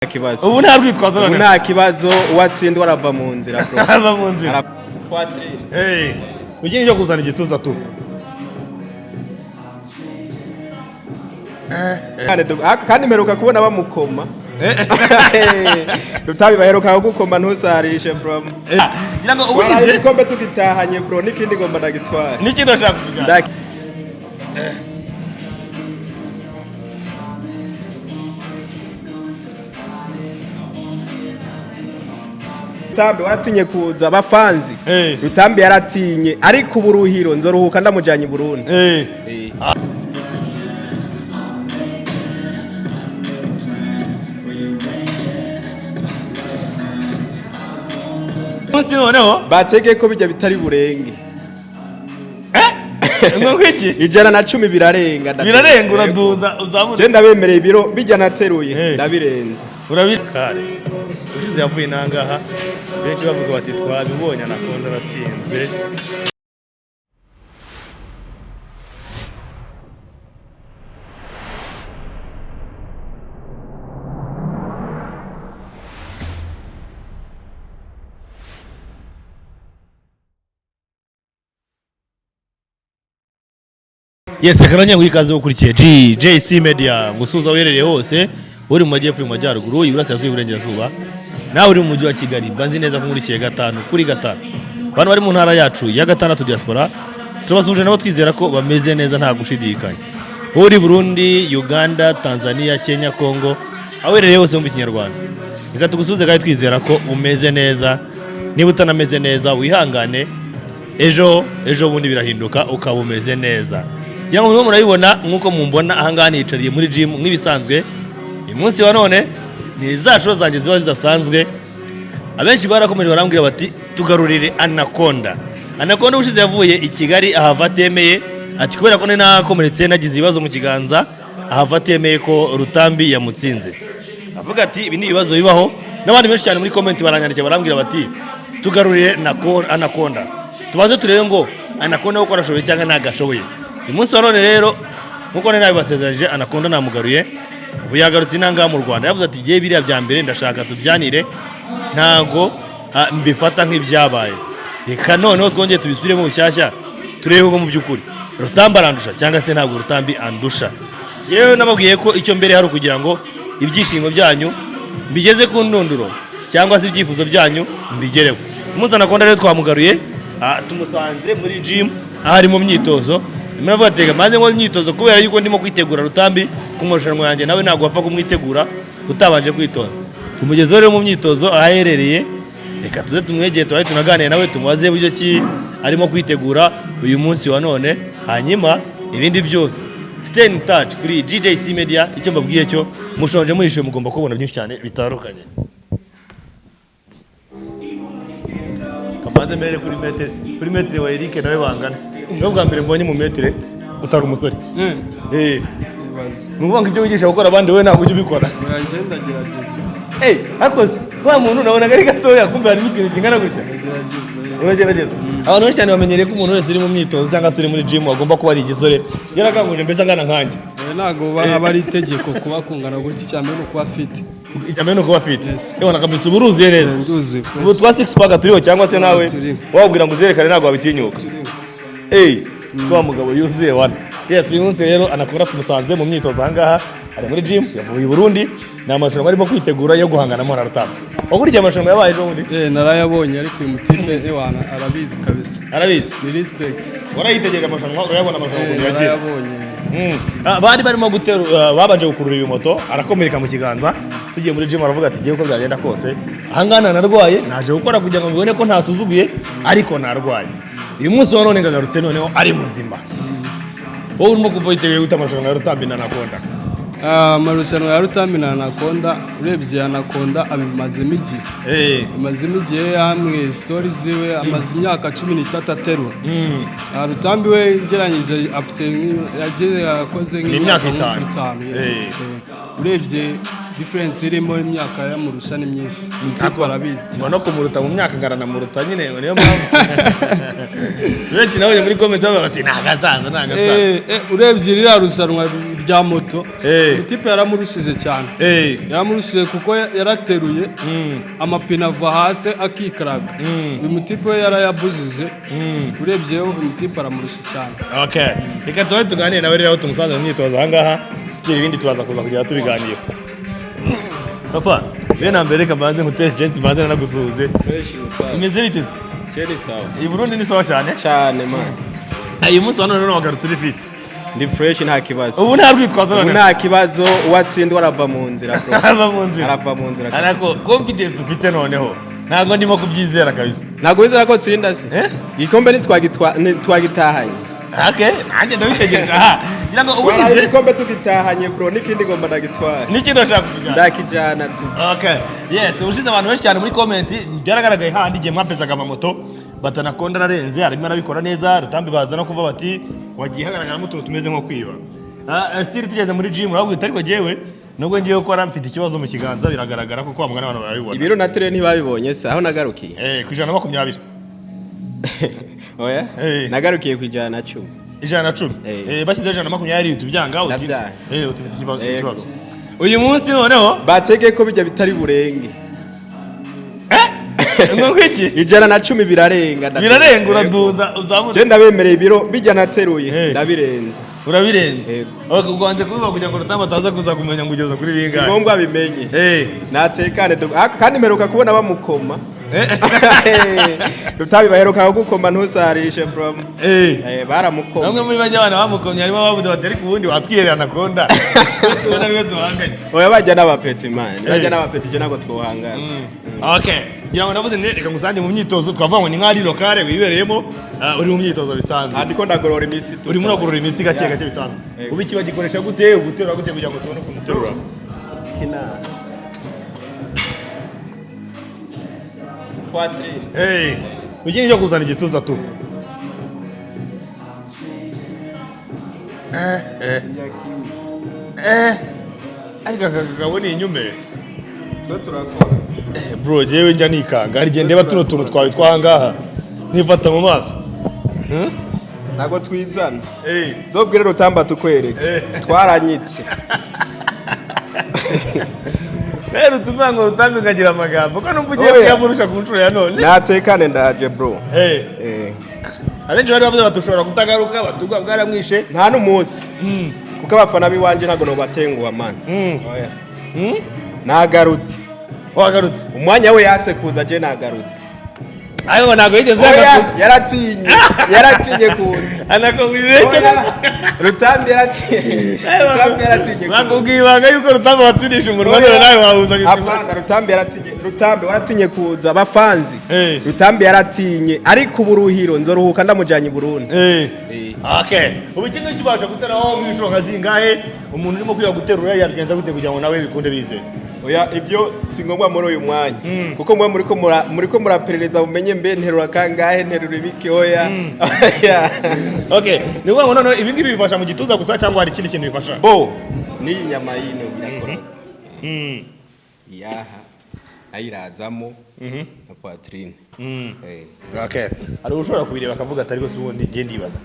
Kibazo. Ubu nta rwitwazo. Ubu Noneho nta kibazo, uwatsindwa arava mu nzira, bro. Arava mu nzira. Poitrine. Hey, ikindi cyo kuzana igituza tu. Kandi mperuka kubona bamukoma Rutabi, baheruka kugukoma, ntusarishe, bro. Ngira ngo Waraye ubushize igikombe tugitahanye, bro, n'ikindi ngomba ndagitwara. N'ikindi bashaka kutujyana. Rutambi waratinye kuza abafanzi. Rutambi yaratinye, ariko uburuhiro nzoruhuka ndamujanye i Burundi. Munsi noneho Batege ko bijya bitari burenge. Ngo kwiki? 110 birarenga, ndabizi. Birarenga, uraduza uzamutse. Je ndabemereye ibiro bijya nateruye ndabirenze. Urabikare ushize yavuye nangaha, benshi bavuga bati twabibonye, Anaconda aratsinzwe. Yes, reka nongeye nguhe ikaze ukurikiye GJC Media, gusuhuza uherereye hose, uri mu majyepfo, mu majyaruguru, iburasirazuba, iburengerazuba, nawe uri mu mujyi wa Kigali, mba nzi neza ko nkurikiye gatanu kuri gatanu. Abantu bari mu ntara yacu ya gatandatu, diaspora, turabasuhuje nabo, twizera ko bameze neza nta gushidikanya. Uri Burundi, Uganda, Tanzania, Kenya, Congo, aho uherereye hose wumva ikinyarwanda, reka tugusuhuze kandi twizera ko umeze neza. Niba utanameze neza, wihangane, ejo ejo bundi birahinduka ukaba umeze neza. Ngira ngo murimo murabibona nk'uko mumbona ahangaha, nicariye muri gym nk'ibisanzwe. Uyu munsi wa none ni za show zanjye ziba zidasanzwe. Abenshi barakomeje barambwira bati tugarurire Anaconda. Anaconda ubushize yavuye i Kigali ahava atemeye, ati kubera ko nari nakomeretse, nagize ibibazo mu kiganza, ahava atemeye ko Rutambi yamutsinze, avuga ati ibi ni ibibazo bibaho. N'abandi benshi cyane muri comment baranyandikira, barambwira bati tugarurire Anaconda, tubanze turebe ngo Anaconda ko arashoboye cyangwa ntagashoboye. Uyu munsi wa none rero, nkuko nari nabibasezeranyije, Anaconda namugaruye. Ubu yagarutse inangaha mu Rwanda, yavuze ati giye biriya bya mbere ndashaka tubyanire, ntago mbifata nk'ibyabaye, reka noneho twongere tubisubiremo bushyashya, turebe ko mu by'ukuri Rutambi arandusha cyangwa se ntabwo Rutambi andusha. Yewe, nababwiye ko icyo mbere hari ukugira ngo ibyishimo byanyu mbigeze ku ndunduro cyangwa se ibyifuzo byanyu mbigereho. Umunsi Anaconda rero twamugaruye, tumusanze muri gym aho ari mu myitozo. Ndimo ndavuga ati reka maze nkore imyitozo kubera yuko ndimo kwitegura Rutambi ku marushanwa yanjye, nawe ntabwo wapfa kumwitegura utabanje kwitoza. Tumugezeho rero mu myitozo aho aherereye, reka tuze tumwegere, tubaye tunaganire nawe, tumubaze buryo ki arimo kwitegura uyu munsi wa none, hanyuma ibindi byose stay in touch kuri GJC Media. Icyo mbabwiye cyo, mushonje muhishuye, mugomba kubona byinshi cyane bitandukanye. Kamanze mbere kuri metere wa Eric nawe bangana, niwe bwa mbere mbonye mu metere utari umusore. Ibaze. Ni ukuvuga ngo ibyo wigisha gukora abandi, wowe ntabwo ujya ubikora. Njye ndagerageza. Akoze wa muntu nabonaga ari gatoya, kumbe harimo ikintu kingana gutya. Ndagerageza. Uragerageza. Abantu benshi cyane bamenyereye ko umuntu wese uri mu myitozo cyangwa se uri muri gym agomba kuba ari igisore yarakanguje, mbese angana nkanjye. Ntabwo aba ari itegeko kuba kungana gutya, icya mbere ni ukuba fit. Icya mbere ni ukuba fit. Yes. Yewe, kabisa uba uruzuye neza. Nduzuye. Ubu twa six pack turiho cyangwa se nawe Turiho. wabwira ngo uzerekane, ntabwo wabitinyuka. Wa mugabo yuzuye wana. Yes, uyu munsi rero Anaconda tumusanze mu myitozo ahangaha, ari muri gym, yavuye i Burundi, ni amarushanwa arimo kwitegura yo guhanganamo na Rutambi. Wakurikiye amarushanwa yabaye ejo bundi? Narayabonye, ariko uyu mutipe ewana arabizi kabisa. Arabizi. Ni respect. Warayitegereje amarushanwa, urayabona amarushanwa ukuntu yagenze? Narayabonye. Bari barimo gutera, babanje gukurura iyi moto, arakomereka mu kiganza. Tugiye muri gym aravuga ati giye uko byagenda kose, ahangaha narwaye, naje gukora kugira ngo mbibone ko ntasuzuguye, ariko narwaye. Uyu munsi wa none ngagarutse noneho ari muzima. Wowe urimo kuva witeguye gute amarushanwa ya Rutambi na Anaconda? Amarushanwa ya Rutambi na Anaconda, urebye Anaconda abimazemo igihe, amazemo igihe, hamwe story ziwe, amaze imyaka 13 aterura. Rutambi we ngereranyije afite yagiye yakoze Ni imyaka nk'imyaka itanu. itanu, yes. Urebye difference irimo, imyaka yamurusha ni myinshi. Umutipe arabizi cyane. Ngo no kumuruta mu myaka ngaranamuruta nyine, ngo niyo mpamvu benshi nabonye muri comment bavuga bati ni agasaza, ni agasaza. Urebye ririya rushanwa rya moto, umutipe yaramurushije cyane. Yaramurushije kuko yarateruye amapine ava hasi akikaraga. Uyu mutipe we yarayabujije. Urebye uyu mutipe aramurusha cyane. Okay, reka tube tuganire nawe rero aho tumusanze mu myitozo aha ngaha. Tukiri ibindi turaza kuza kugera tubiganira. Papa, mbere na mbere reka mbanze ngutere chance, mbanze nanagusuhuze. Fresh musaza. Imeze bite se? Cheri, sawa. I Burundi ni sawa cyane? Cyane, man. Uyu munsi wa none rero wagarutse uri fit? Ndi fresh, nta kibazo. Ubu nta rwitwazo Ubu none? nta kibazo, uwatsindwa arava mu nzira, bro. Arava mu nzira. Arava mu nzira kabisa. Ariko confidence ufite noneho ntabwo ndimo kubyizera kabisa. Ntabwo wizera ko tsinda se? Eh? Igikombe ntitwagitahanye. Okay, nanjye ndabitegereje aha ngira ngo Waraye ubushize igikombe tugitahanye, bro, n'ikindi ngomba ndagitwara. N'ikindi washaka kutujyana? Ndakijana tu. Okay. Yes, ubushize abantu benshi cyane muri comment byaragaragaye handi igihe mwapezaga amamoto batanakonda ararenze, arimo arabikora neza. Rutambi baza no kuva bati wagiye hagaragaramo utuntu tumeze nko kwiba. Still tugeze muri gym urabwita, ariko jewe nubwo ngiye gukora mfite ikibazo mu kiganza, biragaragara ko kwa mugana abantu barabibona. Ibiro nateruye ntibabibonye se aho nagarukiye? Ku 120. Oya. Nagarukiye ku 110. 110. Eh. Bashyizeho 120 tubyanga uti Ndabyanga. Uti ufite ikibazo. Yego. Ikibazo. Uyu munsi noneho Batege ko bijya bitari burenge. Ngo kwiki? 110 birarenga, ndabizi. Birarenga, uradunda uzamutse. Je ndabemereye ibiro bijya nateruye ndabirenza. Urabirenze. Yego. Okay, uganze kubivuga kugira ngo Rutamba ataza kuza kumenya ngo ugeze kuri Si bingahe. ngombwa bimenye. Natekane kandi mperuka kubona bamukoma. Rutabi baheruka kugukoma, ntusarishe, bro. Baramukoma. Bamwe muri bajya abana bamukomye harimo abavuze bati ariko ubundi watwihererana konda tubona ariwe duhanganye. Oya, bajya n'abapeti, man, bajya n'abapeti, je ntabwo twohangana. Okay, ngira ngo ndavuze nti reka ngusange mu myitozo, twavuga ngo ni nk'ari locale wibereyemo, uri mu myitozo bisanzwe. Andiko ndagorora imitsi tu. Urimo uragorora imitsi gake Yeah. gake bisanzwe. Yego. Ubu iki bagikoresha gute, uguterura gute kugira ngo tubone ukuntu uterura? Kina poitrine. Iki ni cyo kuzana igituza tu. Ariko aka kagabo ni inyume. Twe turakora. Bro, jewe njya nikanga hari igihe ndeba tuno tuntu twawe twahangaha nkifata mu maso. Ntabwo twizana. Zobwire Rutamba tukwereke. Twaranyitse. Rero utuvuga ngo Rutambi nkagira amagambo ko numva ugiye Oya. kuyamurusha ku nshuro ya none. Natekane, ndaje, bro. Abenshi bari bavuze bati ushobora kutagaruka, batugwa bwaramwishe. Nta n'umunsi, kuko abafana b'iwanje ntabwo nobatenguha, man. Oya. Nagarutse. Wagarutse. Umwanya we yasekuza, je nagarutse. Ariko ntabwo yigeze Oya, yagaruka. yaratinye, yaratinye kuza. Anako wibeshye. Oya, Rutambi yaratinye, Rutambi yaratinye kuza. Bakubwiye ibanga yuko Rutambi watsindisha umunwa, none nawe wahuza. Hapana, Rutambi yaratinye. Rutambi waratinye kuza, abafanzi. Rutambi yaratinye, ariko uburuhiro nzoruhuka ndamujanye i Burundi. Okay. Ubu iki ngiki ubasha guteraho nk'inshuro nka zingahe? Umuntu urimo kwiga guterura yabigenza gute kugira ngo nawe bikunde bize? Oya, ibyo si ngombwa muri uyu mwanya, kuko mwe muriko muraperereza mumenye mbe nterura kangahe, nterura ibiki. Oya. Oya. Okay. Ni ukuvuga ngo noneho ibi ngibi bifasha mu gituza gusa cyangwa hari ikindi kintu bifasha? Bo n'iyi nyama yino birakora. Iyaha ayirazamo na poitrine. Okay. Hari ushobora kubireba akavuga ati ariko se ubundi ngiye ndibaza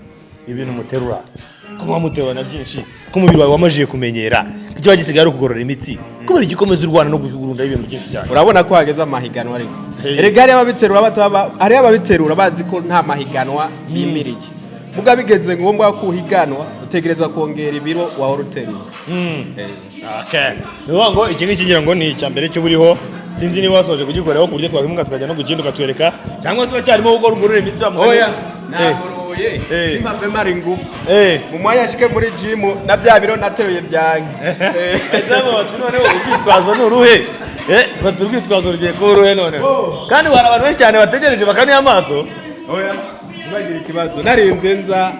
ibintu muterura, ko muba muterura byinshi, ko umubiri wawe wamajije kumenyera, ko ikiba gisigaye ari ukugorora imitsi, kubera igikomeza urwana no kurunda ibintu byinshi cyane? Urabona ko hageze amahiganwa ariko. Hey. Erega hariyo ababiterura bataba, hariyo ababiterura bazi ko nta mahiganwa yimirije, muga bigeze ngombwa ko uhiganwa utegerezwa kongera ibiro wahora uterura. Okay. Ni ukuvuga ngo iki ngiki ngira ngo ni icya mbere cyo buriho, sinzi niba wasoje kugikoraho ku buryo twakwimuka tukajya no ku kindi ukatwereka, cyangwa se uracyarimo gukora ugorora imitsi wa mugani? Oya, nagoroye. Simpave mara ingufu. Mu mwanya ashike muri gym na bya biro nateruye byanke. Ese bati noneho urwitwazo ni uruhe? Bati urwitwazo rugiye kuba uruhe noneho? Kandi hari abantu benshi cyane bategereje bakanuye amaso. Oya, ntibagire ikibazo, narinze nza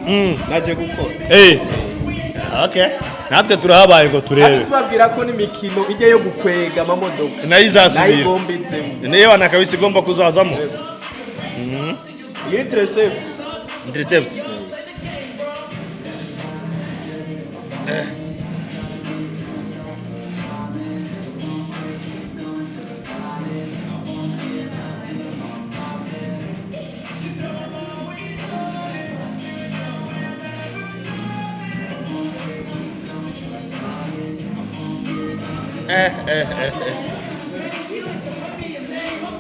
naje gukora. Okay. Natwe turahabaye ngo turebe. Kandi tubabwira ko n'imikino ijya yo gukwega amamodoka nayo izasubira. Nayo igombitsemo. Niyo wana kabisa igomba kuzazamo. Iyi ni triceps. Triceps. Eh.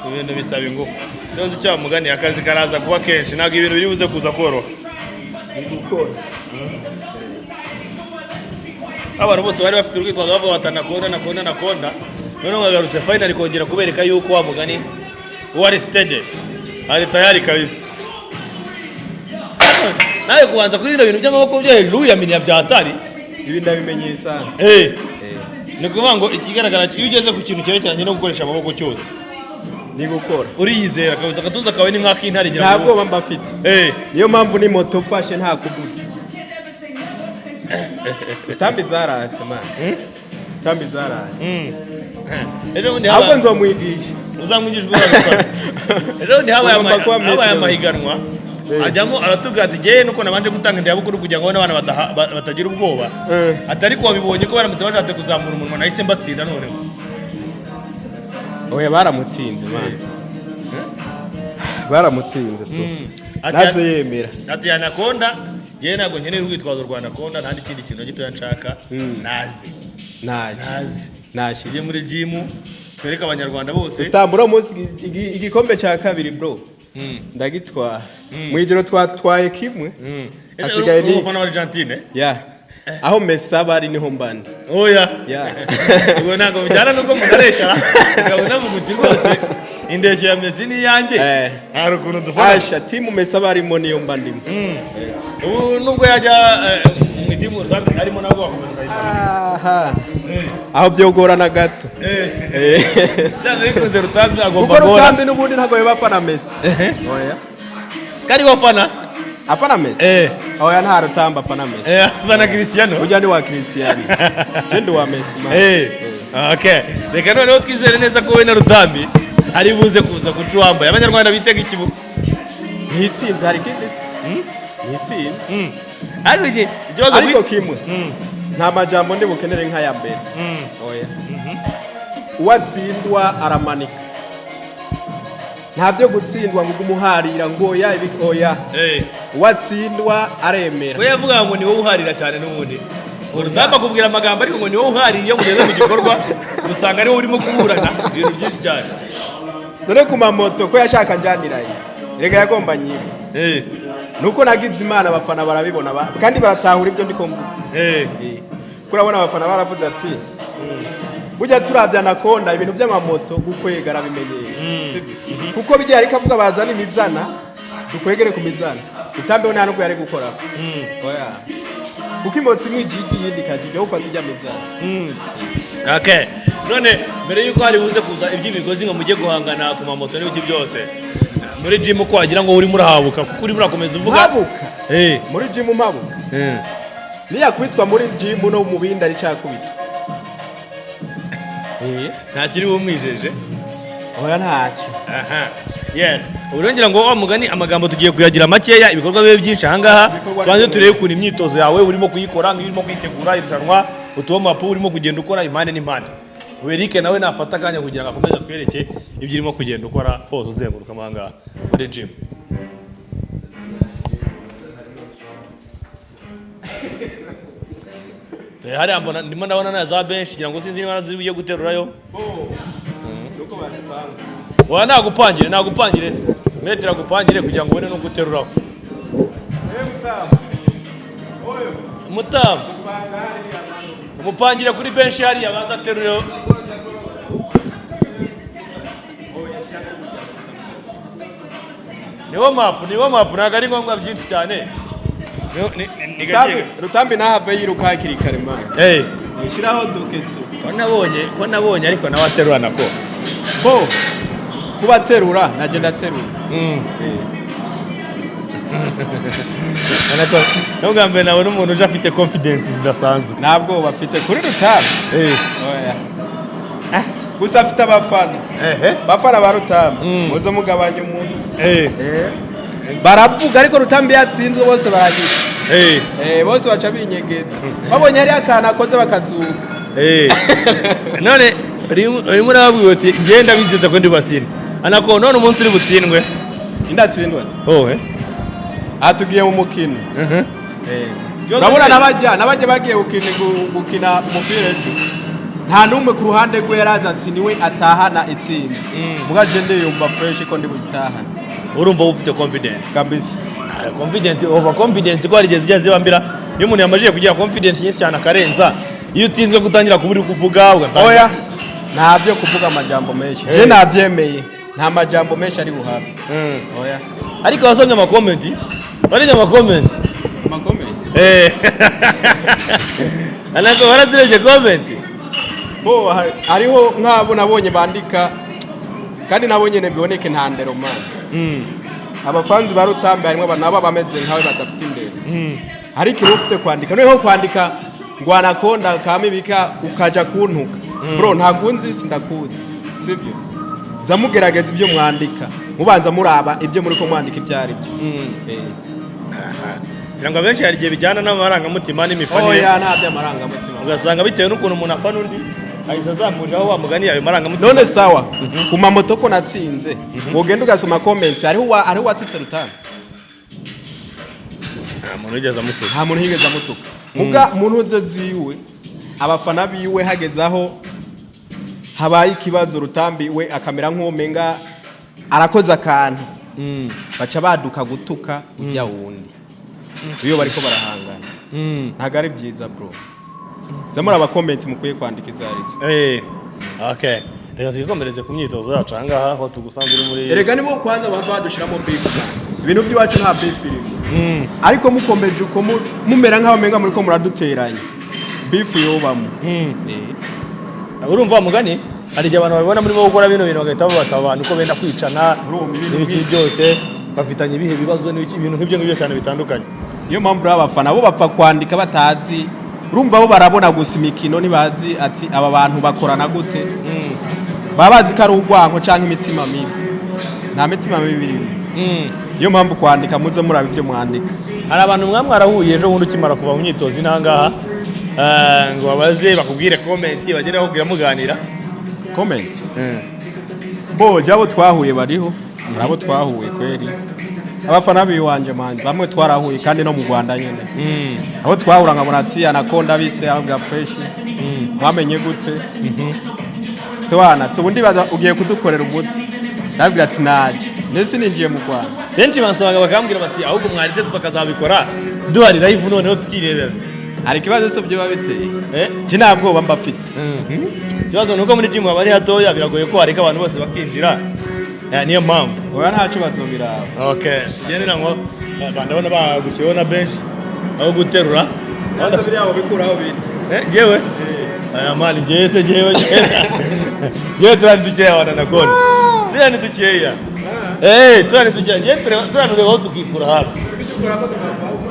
Ibintu bisaba ingufu. Niyo nzi icyo mugani, akazi karaza kuba kenshi, ntabwo ibintu biri buze kuza koroha. Ni gukora. Abantu bose bari bafite urwitwazo bavuga bati Anaconda, Anaconda, Anaconda. Noneho nkagarutse finally kongera kubereka yuko wa mugani wari steady, ari tayari kabisa. Nawe kubanza kuri bino bintu by'amaboko byo hejuru wiyaminiya bya hatari. Ibi ndabimenyeye sana. Ni ukuvuga ngo ikigaragara, iyo ugeze ku kintu cyerekeranye no gukoresha amaboko cyose, Ni gukora. Uriyizera kabisa, agatuza kawe ni nk'ak'intare ngira Nta ngo. bwoba mba mfite. Niyo mpamvu ni moto mfashe nta kuburyo. Rutambi zarase man. Rutambi zarase. Ejo bundi Ahubwo haba nzomwigisha. Uzamwigisha uzabikora. Ejo bundi habaye Ugomba kuba habaye metero. amahiganwa, ajyamo aratubwira ati jyewe nuko nabanje gutanga indayabukuru kugira ngo n'abana batagira ubwoba. Atari ko wabibonye ko baramutse bashatse kuzamura umunwa nahise mbatsinda noneho. Oya, baramutsinze man. Baramutsinze tu. Naze yemera. Ati Anaconda, jyewe ntabwo nkeneye urwitwazo rwa Anaconda, nta n'ikindi kintu na gitoya nshaka, naze. Naje. Naze. Naje. Tujye muri gym twereke Abanyarwanda bose. Utambura umunsi igikombe cya kabiri, bro. Ndagitwara. Mu ijoro twatwaye kimwe. Hasigaye Uri ni umufana wa Argentine? Ya. Aho Messi aba ari niho mbandi. Oya. Ya. Ubwo ntabwo bijyana nuko munaresha, ukabona uvuga uti rwose indeshyo ya Messi ni iyanjye. Hari ukuntu dufana. Asha, timu Messi aba arimo niyo mba ndimo. Ubu nubwo yajya mu itimu rusange arimo, nabwo wakomeza ukayifana. Aha. Aho byogorana gato. Byanze bikunze Rutambi agomba Kuko guhora. Rutambi n'ubundi ntabwo yoba afana Messi. Oya. Kari wafana. Afana Messi? Oya, nta Rutambi afana Messi. Afana Cristiano. Ujya ni wa Cristiano. Je ndi wa Messi man. Okay. Reka noneho twizere neza ko wowe na Rutambi ari buze kuza guca uwambaye. Abanyarwanda bitega ikibuga. Ntitsinze, hari ikindi se? Ntitsinze. Ariko ikibazo Ariko kimwe. Nta majambo ndi bukenere nk'aya mbere. Oya. Uwatsindwa aramanika. Nta byo gutsindwa ngo ugume uharira ngo ya ibi, oya. Uwatsindwa aremera. We yavuga ngo ni wowe uharira cyane n'ubundi. Urugamba akubwira amagambo, ariko ngo ni wowe uharira, iyo mugeze mu gikorwa usanga ari wowe urimo kuburana ibintu byinshi cyane. None ku mamoto ko yashaka njyaniraye, rega yagomba nyibe. Nuko nagize Imana abafana barabibona kandi baratahura ibyo ndiko mvuga. Kurabona abafana baravuze ati burya turabya Anaconda ibintu by'amamoto gukwega arabimenyeye, sibyo? Kuko bijya ariko avuga bazana imizana dukwegere ku mizana, utambeho nta nubwo yari gukora. Oya, kuko imoto imwe ijiji iyindi ikajija, ufata ijya mizana. Okay. None mbere yuko hari buze kuza iby'imigozi ngo mujye guhangana ku mamoto n'ibiki byose, muri gym uko wagira ngo urimo urahabuka, kuko urimo urakomeza uvuga. Mpabuka? Muri gym mpabuka? Niyakubitwa muri gym no mu bindi ari cakubitwa. Nta kiri bumwijeje. Oya, ntacyo. Aha. Yes. Ubu ngira ngo wa mugani amagambo tugiye kuyagira makeya, ibikorwa bibe byinshi ahangaha. Ibikorwa Tubanze ni turebe ukuntu imyitozo yawe urimo kuyikora, nk'iyo urimo kwitegura irushanwa, utuba urimo kugenda ukora impande n'impande. Eric nawe nafata akanya kugira ngo akomeze atwereke ibyo urimo kugenda ukora hose uzenguruka ahangaha muri gym. Hariya mbona ndimo ndabona na za benshi, ngira ngo sinzi niba ziri bugiye guterurayo. Nuko bazipanga. Oya, nagupangire, nagupangire metero agupangire kugira ngo ubone no guteruraho. Mutamu umupangire kuri benshi hariya banza aterureho. Ni warm up, ni warm up, ntabwo ari ngombwa byinshi cyane. Ni gake. Rutambi ntahave yiruka hakiri kare man. Shyiraho duketo. Ko nabonye ariko nawe aterura nako. Bo kuba aterura naje ndaterura. Nubwa mbere nabona umuntu uje afite confidence zidasanzwe. Ntabwo bafite kuri Rutambi. Oya, gusa afite abafana. Bafana ba Rutambi, muze mugabanya umuntu. Baravuga, ariko Rutambi yatsinzwe bose baragira. Bose baca binyegeza babonye hariyo akantu akoze bakazuka. None urimo urababwira uti ngenda bizeza ko ndi bubatsinde, anako none umunsi uri butsindwe. Indatsindwa se? Wowe. Aha tugiye mu mukino. Urabona n'abajya bagiye gukina umupira ejo. Nta n'umwe ku ruhande rwe yaraza ati niwe atahana itsinzi. Muga je ndiyumva fresh ko ndi buyitahane. Urumva ufite confidence? Kabisa. Ah, confidence, over confidence, ko hari igihe zijya ziba mbira iyo umuntu yamajije kugira confidence nyinshi cyane akarenza, iyo utsinzwe gutangira kuba uri kuvuga ugatangira. Oya, nta byo kuvuga amajambo menshi. Je nabyemeye, nta majambo menshi ari buhabe. Oya. Ariko wasomye ama comment, wariye ama comment? Ama comments? Eh, ariko warazirebye comment? Bo hariho nk'abo nabonye bandika, kandi nabo nyene biboneke nta ndero man. Abafanzi ba Rutambi harimo nabo bameze nkawe badafite indero. Hari ikintu ufite kwandika, noneho kwandika ngo Anaconda kamibika, ukaja kuntuka. Bro, ntabwo unzi, sindakuzi, sibyo? Za mugerageza ibyo mwandika, mubanza muraba ibyo muri ko mwandika ibyo ari byo. Ngira ngo abenshi hari igihe bijyana n'amarangamutima n'imifanire. Oya, nta by'amarangamutima. Ugasanga bitewe n'ukuntu umuntu afana undi, ahise azamuriraho wa mugani ayo marangamutima. None sawa, ku mamoto ko natsinze, wogenda ugasoma comments, hariho uwatutse Rutambi? Nta muntu wigeze amutuka. Nta muntu yigeze amutuka. Muga mu ntuze ziwe, abafana biwe, hageze aho habaye ikibazo, Rutambi we akamera nk'uwomenga arakoze akantu, baca baduka gutuka ujya wundi iyo bariko barahangana. Ntabwo ari byiza bro. Za muri aba comments mukwiye kwandika izo arizo. Okay, reka twikomereze ku myitozo yacu aha ngaha aho tugusanze uri muri. Erega nibo kwanza bava badushiramo beef. Ibintu by'iwacu nta beef irimo, ariko mukomeje uko mumera nk'aho menga muriko muraduteranya, beef yobamo. Urumva wa mugani, hari igihe abantu babibona murimo gukora bino bintu bagahita babata abantu ko benda kwicana. Urumva ibintu n'ibiki byose, bafitanye ibihe bibazo n'ibiki, ibintu nk'ibyo ngibyo cyane bitandukanye. Niyo mpamvu rero abafana bo bapfa kwandika batazi. Urumva, bo barabona gusa imikino, ntibazi ati aba bantu bakorana gute. Baba bazi ko ari urwanko cyangwa imitima mibi. Nta mitima mibi irimo. Niyo mpamvu kwandika muze muraba ibyo mwandika. Hari abantu mwa mwarahuye ejo bundi ukimara kuva mu myitozo inaha ngaha, ngo babaze bakubwire comment, bagere bakubwira muganira? Comments bo jabo twahuye bariho, hari abo twahuye kweri, abafana biwanje man, bamwe twarahuye kandi no mu Rwanda nyene. Aho twahura nkabona ati Anaconda abitse, abwira fresh, mwamenye gute twana tubundi baza ugiye kudukorera umuti, ndabwira ati naje ndetse ninjiye mu Rwanda. Benshi bansabaga bakambwira bati ahubwo mwaretse bakazabikora duhari live, noneho tukirebera. Hari ikibazo se byo biteye? Eh? Je nta bwoba mba mfite. Ikibazo ni uko muri gym haba ari hatoya, biragoye ko wareka abantu bose bakinjira. Niyo mpamvu. Oya, ntacyo bazobiraba. Okay, tugende ngo ndabona bagushyiriyeho na bench aho guterura. Ibibazo biri aho bikuraho biri. Eh, njyewe aya mani, njyewe se, njyewe turani dukeya wana nakone, turani dukeya, eh, turani dukeya. Njyewe turanurebaho tukikura hasi,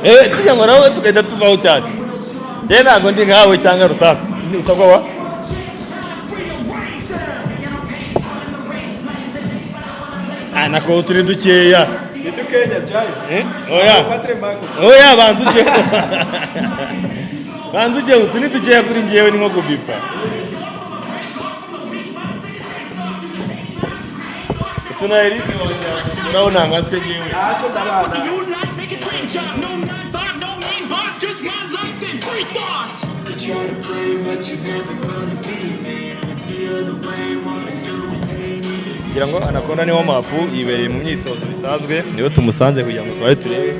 eh, tujya ngo nawe tugahita tuvaho cyane. Njyewe ntabwo ndi nkawe cyangwa Rutamu ni utagwa wa ah nako turi dukeya. Ni dukenya jayi. Eh, oya. Oya, banza ujye, banza ujye, utu ni dukeya kuri njyewe, ni nko kubipa. Utu na Eric urabona nkanswe njyewe. Ntacyo ndabana. You like make a dream job, no 9 5, no main boss, just my life and free thoughts. You try to play, but you're never gonna beat me. The other way, wanna do it. Kugira ngo Anaconda niwo mapu yibereye mu myitozo bisanzwe, niyo tumusanze kugira ngo tubaye turebe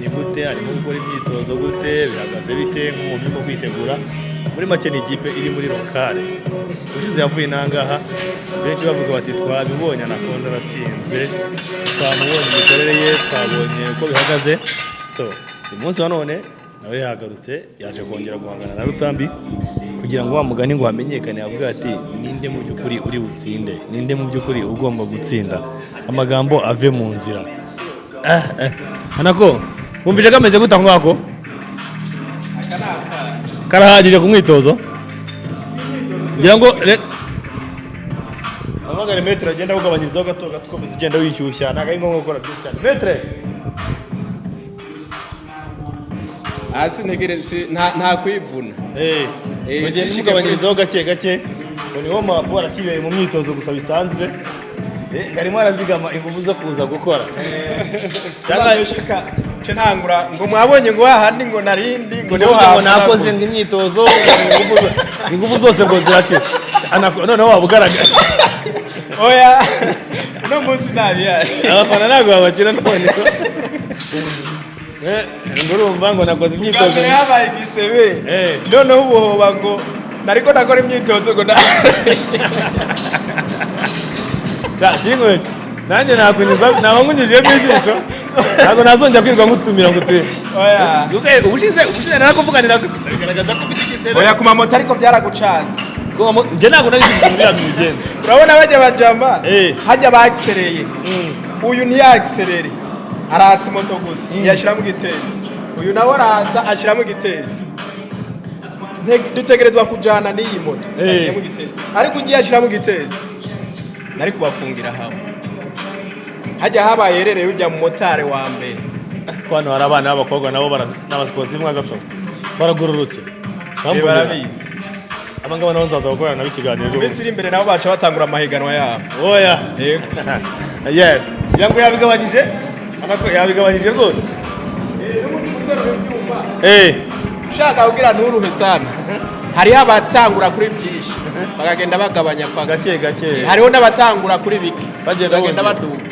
ni gute arimo gukora imyitozo, gute bihagaze bite, nk'umuntu urimo kwitegura. Muri make ni ikipe iri muri locale. Ushize yavuye inangaha benshi bavuga bati twabibonye, Anaconda aratsinzwe, twamubonye imikorere ye, twabonye uko bihagaze. So uyu munsi wa none nawe yagarutse, yaje kongera guhangana na Rutambi kugira ngo wa mugani ngo hamenyekane, avuga ati ninde mu by'ukuri uri butsinde, ninde mu by'ukuri ugomba gutsinda, amagambo ave mu nzira. Eh, eh. Anako, wumvise kameze gute aho ngako? Karahagije ku mwitozo ngira ngo hamagare maître agenda akugabanyirizaho gato gato, ukomeza ugenda wishyushya, ntabwo ari ngombwa gukora byinshi cyane, maître. Hasi ntegere nta kwivuna. Eh, Eh, mugenda sishike. mugabanyirizaho gake gake, ngo niwo mapu arakibereye mu myitozo gusa bisanzwe. Eh, ngo arimo arazigama ingufu zo kuza gukora. Cyangwa Cyangwa Nce ntangura ngo mwabonye ngo hahandi ngo narindi ngo niho ngo hahandi nakoze ngo imyitozo ingufu zose ngo zirashira. Noneho waba ugaragara. Oya, uno munsi ntabihari. Abafana ntabwo babakira none. Ngo urumva ngo nakoze Bwa imyitozo. mbere habaye igisebe. Noneho ubuhoba ngo nariko ndakora imyitozo ngo Sinkubeshye, nanjye nakunyuza, naba nkunyujijemo ijisho, ntabwo nazongera kwirirwa ngutumira ngo utere. Oya. Ubushize narakuvuganira bigaragaza ko ufite igisebe. Oya, ku mamoto ariko byaragucanze. Njye ntabwo nari nzi ukuntu biriya bigenza. Urabona bajya bajama hajya bakisereye, uyu ntiyakiserere, aratsa imoto gusa, ntiyashyiramo igitezi. Uyu nawe aratsa, ashyiramo igitezi. Dutegerezwa kujyana n'iyi moto ashyiramo igitezi, ariko ugiye ashyiramo igitezi nari kubafungira hamwe. Hajya habaye rero ujya mu motari wa mbere. Ko hano hari abana b'abakobwa nabo n'abasiporutifu nk'agaco baragororotse. Barabizi. Aba ngaba nabo nzaza gukorana nabo ikiganiro ejo. Iminsi iri imbere nabo baca batangura amahiganwa yabo. Oya. Yego. Yes, yango yabigabanyije, yabigabanyije rwose. Ushaka kugira nturuhe sana, hariho abatangura kuri byinshi bakagenda bagabanya paka. Gake gake. Hariho n'abatangura kuri bike bagenda bagenda bongera. baduga,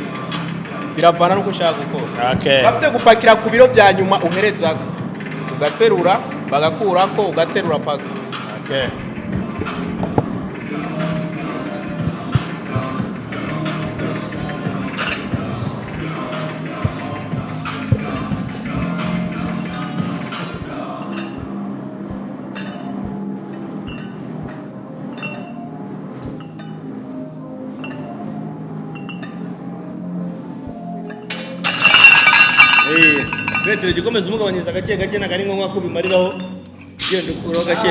biravana n'uko ushaka gukora. Okay. Bafite gupakira ku biro bya nyuma, uherezako ugaterura, bagakurako ugaterura paka. Okay. Petero gikomeza umugabanyiriza gake gake, ntabwo ari ngombwa ko bimariraho, ugenda ukuraho gake.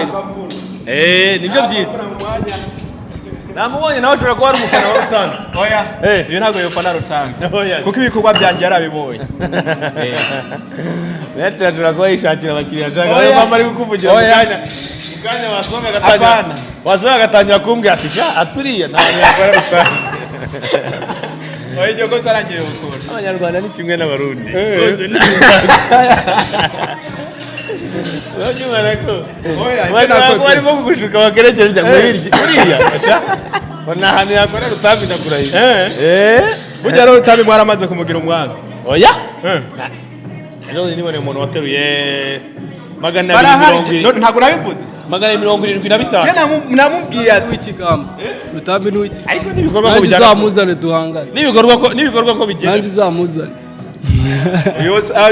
Nibyo byiza. Namubonye nawe ashobora kuba ari umufana wa Rutanga. Oya, iyo ntabwo yofana Rutanga. Oya. Kuko ibikorwa byanjye yarabibonye. Petero ashobora kuba yishakira abakiriya ashaka. Oya. Niyo mpamvu ari kukuvugira mu Oya. kanya. Mu kanya wasohoka agatangira. Apana. Wasohoka agatangira kumbwira ati sha aturiya nta hantu yakora Rutanga. Oya, iryo kosa arangiye gukora. Abanyarwanda ni kimwe n'Abarundi. Bose ni urabyumva ko Oya, ibyo bari nakoze. barimo kugushuka bakerekera ujya ngo uriya sha ngo nta hantu yakora Rutambi, ndakurahiye. Burya rero Rutambi mwaramaze kumugira umwami. Oya, ejo bundi niboneye umuntu wateruye magana abiri Barahari. mirongo irindwi. None ntabwo nabivuze. 275. Je namubwiye ati W'ikigambo Rutambi ni uw'ikigambo. Ariko n'ibikorwa ko Nanjye bijyana uzamuzane duhangane. n'ibikorwa ko bigenda. Nanjye uzamuzane.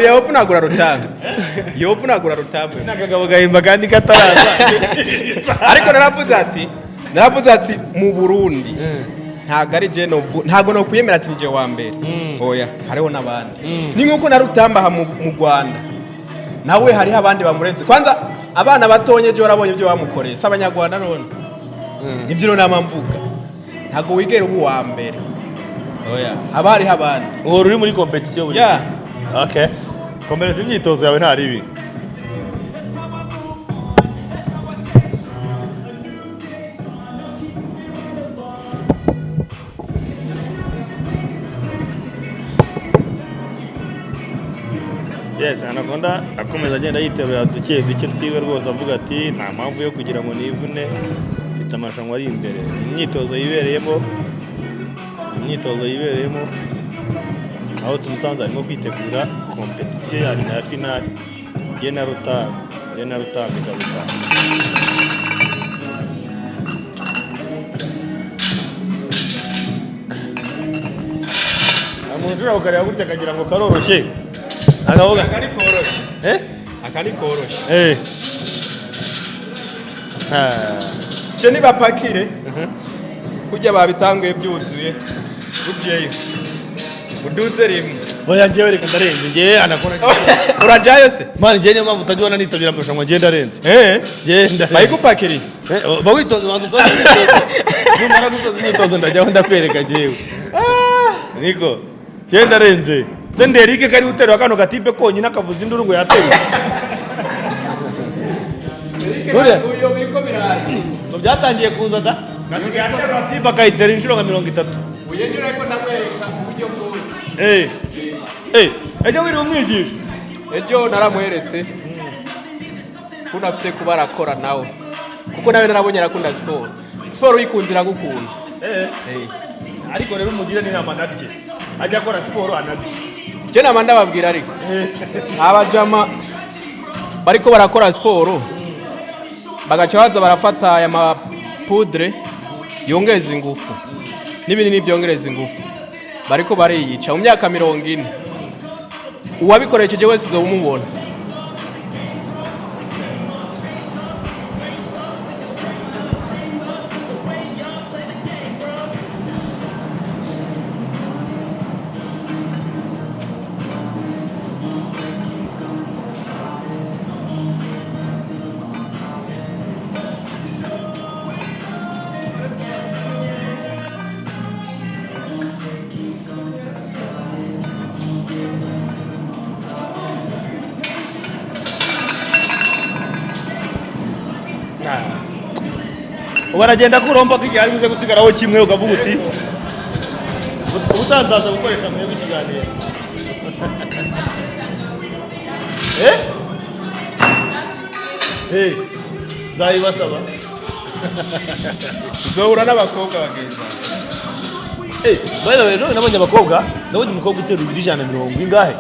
Yopfunagura Rutambi, yopfunagura Rutambi. N'akagabo gahimba kandi kataraza. Ariko naravuze ati mu Burundi ntabwo ari je ntabwo no kwiyemera ati nije wa mbere. Oya, hariho n'abandi. Ni nkuko na Rutamba aha mu Rwanda nawe hariho abandi bamurenze. Kwanza abana batonye je warabonye ibyo bamukoreye, si abanyarwanda none nibyo rero nama mvuga, ntabwo wigera uba uwa mbere. Oya, haba hariho abandi. Uhora uri muri competition buri Yeah. gihe. Okay, komereza imyitozo yawe, nta ribi. Yes, Anaconda akomeza agenda yiterura duke duke twiwe rwose, avuga ati nta mpamvu yo kugira ngo nivune, mfite amarushanwa ari imbere. Imyitozo yibereyemo, imyitozo yibereyemo, aho tumusanze arimo kwitegura competition ya nyuma ya finale ye na Rutambi, ye na Rutambi kabisa. Nta muntu ushobora kukareba gutya akagira ngo karoroshye, akavuga Aka ni koroshye. Eh. Aka ni koroshye. Eh. Ah. Je nibapakire kurya babitanguye byuzuye, ujeyo uduze rimwe. Oya, njyewe reka ndarenze, njyewe Anaconda. Urajayo se? Man, njyewe niyo mpamvu utajya ubona nitabira amarushanwa, njyewe ndarenze. Njyewe ndarenze. Bayigupakiriye. Ba witoze, banza usoze imyitozo. Numara gusoza imyitozo ndajyaho ndakwereka njyewe. Niko njyewe ndarenze. Se Nderike kari guterura kano gatipe konyine akavuza induru ngo yateruye. Buriya Uyo biriko biraza. ngo byatangiye kuza da, gasigaye aterura tipe akayitera inshuro nka 30. Uyejo ariko ndamwereka uburyo bwose. Eh, eh, ejo wiriwe umwigisha. Ejo naramweretse kuno afite kuba arakora nawe, kuko nawe narabonye arakunda siporo. Siporo uyikunze iragukunda. Ariko rero umugire n'inama narye, ajya akora siporo anarye. Je nama ndababwira, ariko abajama bariko barakora siporo bagaca baza barafata aya ma poudre yongereza ingufu n'ibinini byongereza ingufu, bariko bariyica. Mu myaka 40 uwabikoresheje wese uzoba umubona. Ubu aragenda kuromba ko igihe ari buze gusigaraho kimwe, ukavuga uti ubutanzaza gukoresha mwebwe ikiganiro. Eh? Eh, nzabibasaba. Uzohura n'abakobwa bagenzi bawe. Eh, by the way, ejo nabonye abakobwa, nabonye umukobwa uterura ibiro 150 ingahe?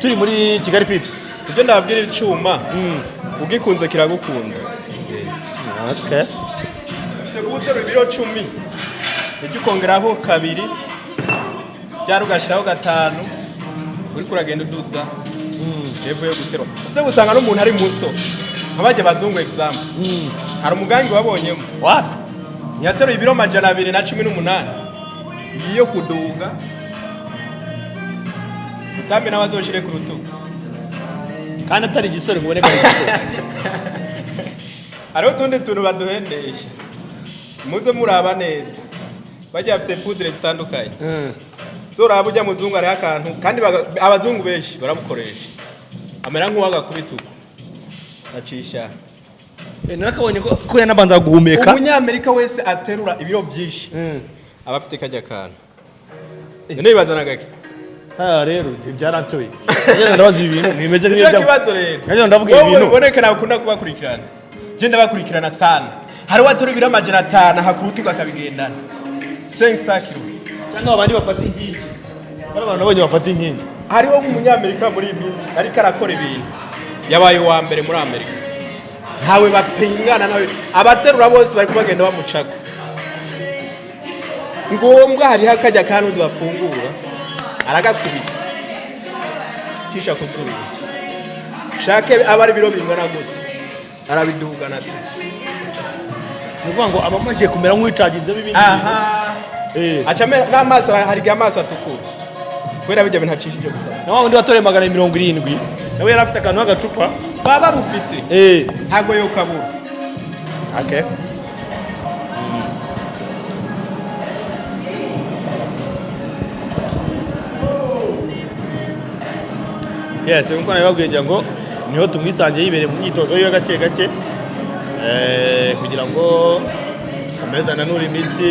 Turi muri Kigali Fit. Ibyo ndababwira, icuma ugikunze kiragukunda. Okay. Ufite kuba uterura ibiro 10, ejo ukongeraho kabiri, byari ugashyiraho gatanu, uriko uragenda uduza hepfo yo guterura. Ufite gusanga n'umuntu ari muto nk'abajya bazungu, example, hari umugangi wabonyemo. What? Ntiyateruye ibiro 218. Iyi yo kuduga utambi n'abazoshire ku rutugu. Kandi atari igisore ngo uboneke ari igisore. Hariho utundi tuntu baduhendesha, muze muraba neza, bajya bafite poudre zitandukanye. Zoraba ujya muzungu, hariho akantu kandi abazungu benshi barabukoresha, amera nk'uwagakubita uko acisha. Eh, narakabonye ko yanabanza guhumeka. Umunyamerika wese aterura ibiro byinshi aba afite kajya kantu. None bibaza gake. Ah, rero byarancoye. Ngenda ndabaza ibi bintu nimeze Nicyo nk'ibyo. kibazo rero. Ngenda ndavuga ibi Wowe bintu. uboneke nawe ukunda kubakurikirana, je ndabakurikirana sana. Hari uwaterura ibiro 500 hakurutuka akabigendana 500 kilo. Cyangwa abandi bafata inkingi. Bari abantu nabonye bafata inkingi. Hariho nk'umunyamerika muri iyi minsi ariko arakora ibintu, yabaye uwa mbere muri Amerika, ntawe bapingana nawe, abaterura bose bari kubagenda bamucako. Ngombwa hariho akajya kandi bafungura, aragakubita cisha ku zuba, shake aba ari ibiro bingana gute, arabidugana tu. Ni ukuvuga ngo aba amaze kumera nk'uwicaginzemo ibindi. Aha. Eh. Aca n'amaso, hari igihe amaso atukura kubera bijya bintu acishije gusa. Na wa wundi watoreye 770 nawe yari afite akantu k'agacupa. Baba bufite. Eh. Ntabwo yokabura. Okay. Yes, nkuko nabibabwiye ngira ngo niho tumwisangiye yibereye mu myitozo yiwe gake gake, kugira ngo akomeze ananure imitsi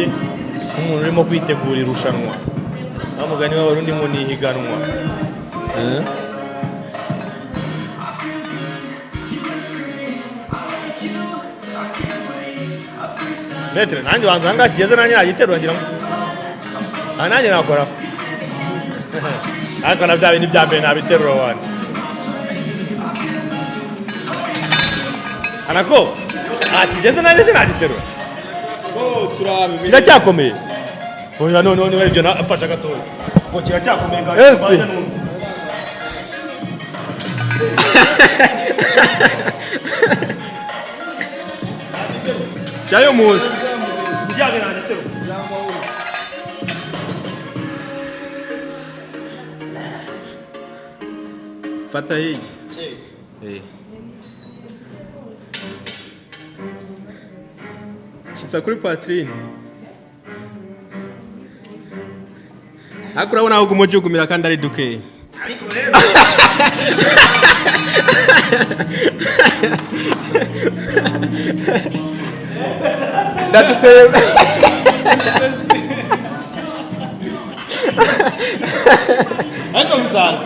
nk'umuntu urimo kwitegura irushanwa. Wa mugani w'Abarundi ngo ni ihiganwa. Eh? Metre, nanjye wanza ahangaha kigeze, nanjye nagiterura ngira ngo aha nanjye nakoraho, ariko na bya bindi bya mbere nabiterura wane. Anako aha kigeze nanjye sinagiterura. Kiracyakomeye. Oya, none none ibyo mfasha gatoya ngo kiracyakomeye ngaho. SP. Cyayo munsi. Njyane nagiterura. Fata hirya. Eh. Shitsa kuri poitrine. Ariko urabona aho uguma ujugumira kandi ari dukeya. Ndaduteye. Ariko bizaza.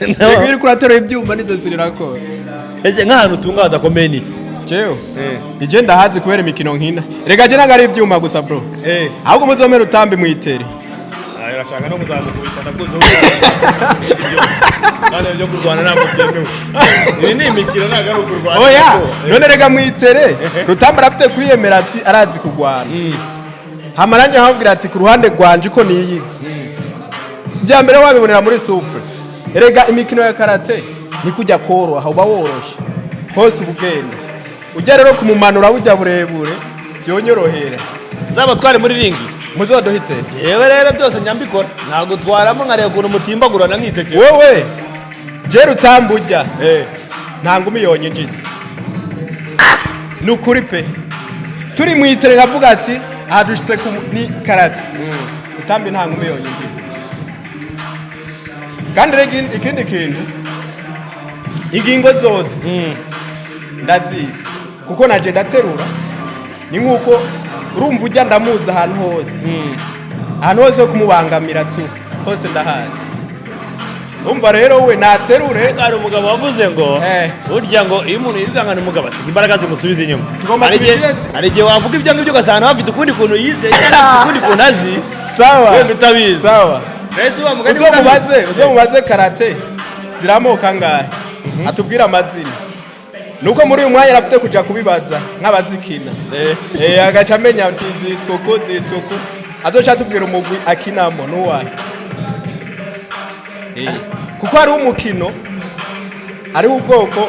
Yego, iyo uriko uraterura ibyuma n'izosi rirakora. Ese nk'ahantu utunga hadakomeye ni? Jewe nije ndahazi kubera imikino nkina. Rega je ntabwo ari ibyuma gusa, bro. Ahubwo muzomera utambi mwitere. Urashaka no kuzamukubita, ndakuzi. Kandi ibyo kurwana ntabwo byemewe, ibi ni imikino, ntabwo ari ukurwana. Oya, none rega mwitere Rutamba arafite kwiyemera ati arazi kurwana. Hama nanjye nkababwira ati ku ruhande rwanje uko niyizi, bya mbere wabibonera muri souple. Erega imikino ya karate ni kujya koroha, uba woroshe hose, uba ugenda ujya rero kumumanura bujya burebure byonyorohera. Nzabatware muri ring. Muzoduhitere. Yewe, rero byose nyambikora, ntabwo twaramo nkareba ukuntu mutimbagurana nkisekera. Wewe je Rutamba ujya nta ngumi yonyinjitse, ni ukuri pe. Turi mu itere nkavuga ati aha dushitse ku ni karate, Rutambi nta ngumi yonyinjitse. Kandi rero ikindi kintu, ingingo zose ndazizi kuko naje ndaterura. Ni nkuko urumva ujya ndamuzi ahantu hose, ahantu hose ho kumubangamira tu hose ndahazi. Umva rero, we naterure. Hari umugabo wavuze ngo burya ngo iyo umuntu yirukankana umugabo asiga imbaraga zimusubiza inyuma. Tugomba Hari igihe tubishire se. Hari igihe wavuga ibyo ngibyo ugasanga nawe afite ukundi kuntu yize cyangwa afite ukundi kuntu azi. Sawa. Wenda utabizi. Sawa. Ese wa mugani? Uzomubaze karate ziramoka angahe, atubwire amazina. Nuko muri uyu mwanya arafite kuja kubibaza nk'abazikina. Agaca amenya ati zitwa uku, zitwa uku. Azoca atubwira umugwi akinamo n'uwahe. Kuko hariho umukino, hariho ubwoko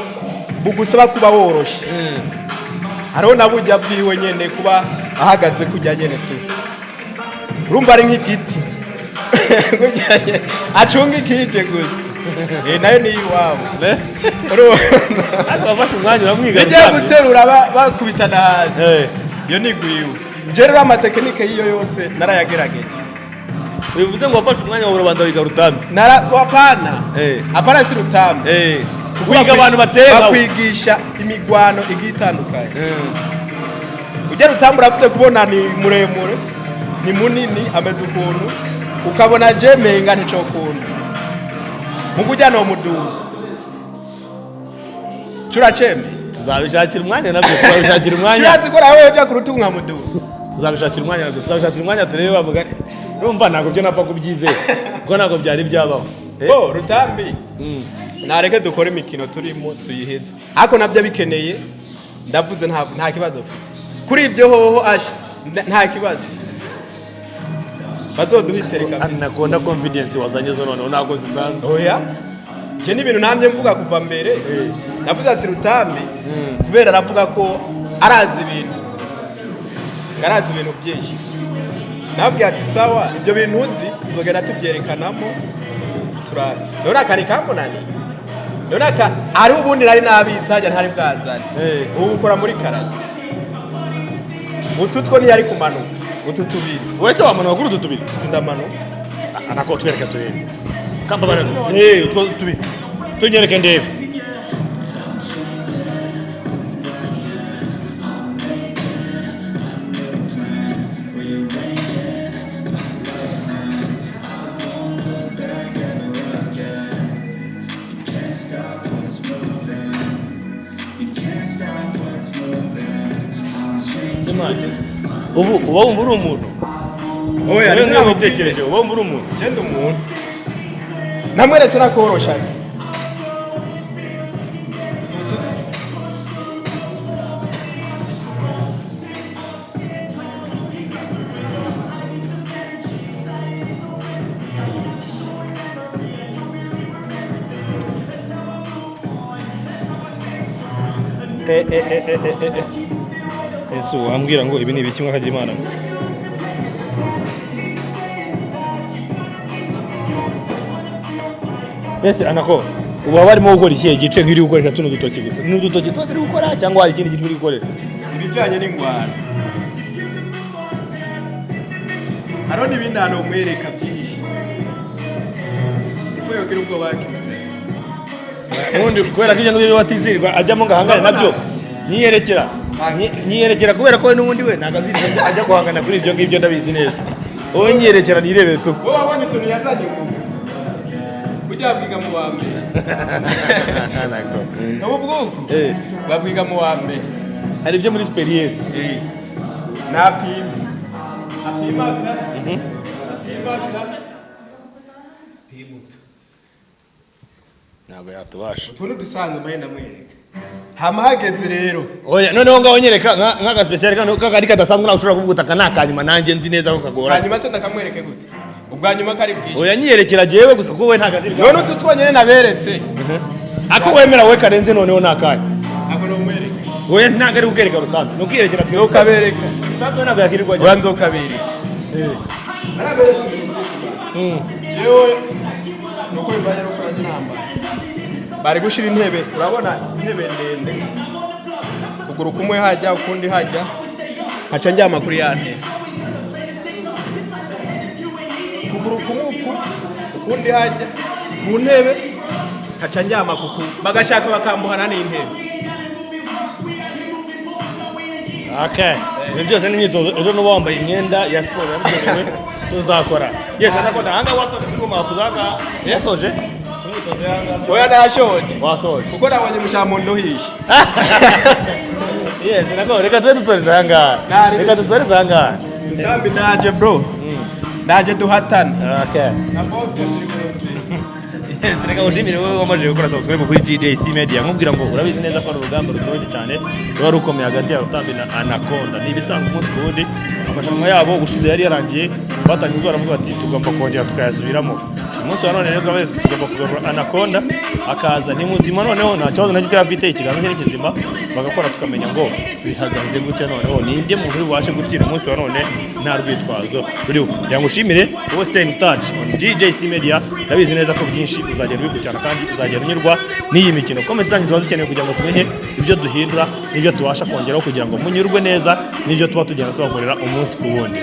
bugusaba kuba woroshe, hariho na burya bwiwe nyene kuba ahagaze kujya nyene tu, urumva ari nk'igiti. Kurya nyene, acunga ikije gusa. Nayo ni iwabo. Urumva? Ariko wafashe umwanya uramwiga. Bijya Rutambi. guterura bakubitana hasi. Iyo ni gwiwe. Je rero ama techniques y'iyo yose narayagerageje. Bivuze ngo wafashe umwanya wawe urabanza wiga Rutambi. Nara apana. Apana, si Rutambi. Kuko wiga abantu bateye nkawe. Bakwigisha imigwano igiye itandukanye. Ujya Rutambi urafite kubona ni muremure, ni munini, ameze ukuntu ukabona je menga nticokunda mugu ujya no muduza curacembe. Tuzabishakira umwanya nabyo, tuzabishakira umwanya. Curazi ko nawe uja ku rutugu nkamuduza. Tuzabishakira umwanya nabyo, tuzabishakira umwanya turebe. Bavuga, urumva ntabwo byo napfa kubyizera kuko ntabwo byari byabaho. Bo Rutambi nareke dukore imikino turimo tuyiheze, ariko nabyo bikeneye. Ndavuze nta kibazo mfite kuri ibyo hoho asha, nta kibazo, bazoduhitere kabisa. Anakonda confidence wazanye zo noneho ntabwo zisanzwe. Oya, je ni ibintu namye mvuga kuva mbere. Navuze ati Rutambi kubera aravuga ko arazi ibintu, ngo arazi ibintu byinshi, nabwiye ati sawa, ibyo bintu uzi tuzogenda tubyerekanamo turabe. None akari kamunaniye? None aka ari ubundi nari nabitse hajya ntari bwazane. Ubu ukora muri karate, utu two ntiyari kumanuka, utu tubiri. Wese wamanuka kuri utu tubiri? Utu ndamanuka. Anako twereke turebe kamba bara utwo tubiri tunyereke ndebe. Ubu uba wumva uri umuntu? Oya. Wowe nk'iyo witekereje uba wumva uri umuntu? Genda umuntu namweretse nakoroshaga. Ese wambwira ngo ibi ni ibiki mwakagira Imana mwe? Ese anako ubu haba harimo gukora ikihe gice nk'iri gukoresha tuno dutoki gusa? Ni udutoki tuba turi gukora cyangwa hari ikindi gice uri gukorera? Ibijyanye n'ingwano hariho n'ibindi hantu umwereka byinshi kuko yogira ubwoba hakiri kare. Ubundi kubera ko ibyo ngibyo batizirwa ajyamo ngo ahangane nabyo, nyiyerekera nyiyerekera kubera ko we n'ubundi we ntabwo azirirwa ajya guhangana kuri ibyo ngibyo, ndabizi neza. Wowe nyiyerekera nirebere tu. Wowe wabonye utuntu yazanye ubu. Burya babwiga mu wa mbere. Ubu bwuku babwiga mu wa mbere. Hari ibyo muri supérieur. Napima, apimaka, apimaka, pimuta. Ntabwo yatubasha. Utuntu dusanzwe mbaye ndamwereka, hama hageze rero. Oya, noneho ngaho nyereka nk'aga spécial kano kakari kadasanzwe, nawe ushobora kuvuga utaka ni akanyuma, nanjye nzi neza ko kagoranye. Hanyuma se ndakamwereke gute? Ubwa nyuma kari bwishyu. Oya, nyiyerekera jewe gusa, kuko we ntabwo aziri. None utu twonyine naberetse. Ako wemera we karenze noneho ni akahe? Ntabwo nomwereka. Oya, ntabwo ari kukereka Rutambi, ni ukwiyerekera twe. Nzokabereka. Rutambi we ntabwo yakirirwa Oya, ajya. nzokabereka. Naraberetse ibintu byinshi jewe, nuko bivanye nuko nanjye nambaye. Bari gushira intebe, urabona intebe ndende, kuguru kumwe hajya, ukundi hajya, nkaca njyama kuri ya ntebe, kuguru kumwe uku, ukundi hajya ku ntebe, nkaca njyama kuku, bagashaka bakambuhana n'intebe. Okay, ibyo byose ni imyitozo. Ejo nuba wambaye imyenda ya siporo yabugenewe tuzakora. Yes, Anaconda, ahangaha wasoje kuri kuzaga, yasoje imyitozo y'ahangaha? Oya, nashoje. Wasoje? Kuko nabonye mushambo ndohishe. Yes, nako reka tube dusoreze ahangaha. Nari- Reka dusoreze ahangaha. Ntambi, ndaje bro, ndaje duhatane. Okay. Na boxe turi ku nzira. Yes, reka ngushimire wowe wamaze gukora subscribe kuri GJC Media, nkubwira ngo urabizi neza ko ari urugamba rutoroshye cyane ruba rukomeye hagati ya Rutambi na Anaconda. Ni ibisanzwe umunsi ku wundi. Amarushanwa yabo ubushize yari yarangiye batangiye baravuga bati tugomba kongera tukayasubiramo. Umunsi wa none rero twabaye tugomba kugarura Anaconda, akaza ni muzima, noneho nta kibazo na gito afite, ikiganza cye ni kizima, bagakora tukamenya ngo bihagaze gute, noneho ninde muntu uri bubashe gutsinda umunsi wa none nta rwitwazo ruriho. Kugira ngo ushimire wowe, stay in touch on GJC Media. Ndabizi neza ko byinshi uzagenda ubikurikirana kandi uzagenda unyurwa n'iyi mikino. Comment zanyu ziba zikenewe kugira ngo tumenye ibyo duhindura n'ibyo tubasha kongeraho kugira ngo munyurwe neza n'ibyo tuba tugenda tubakorera umunsi ku wundi.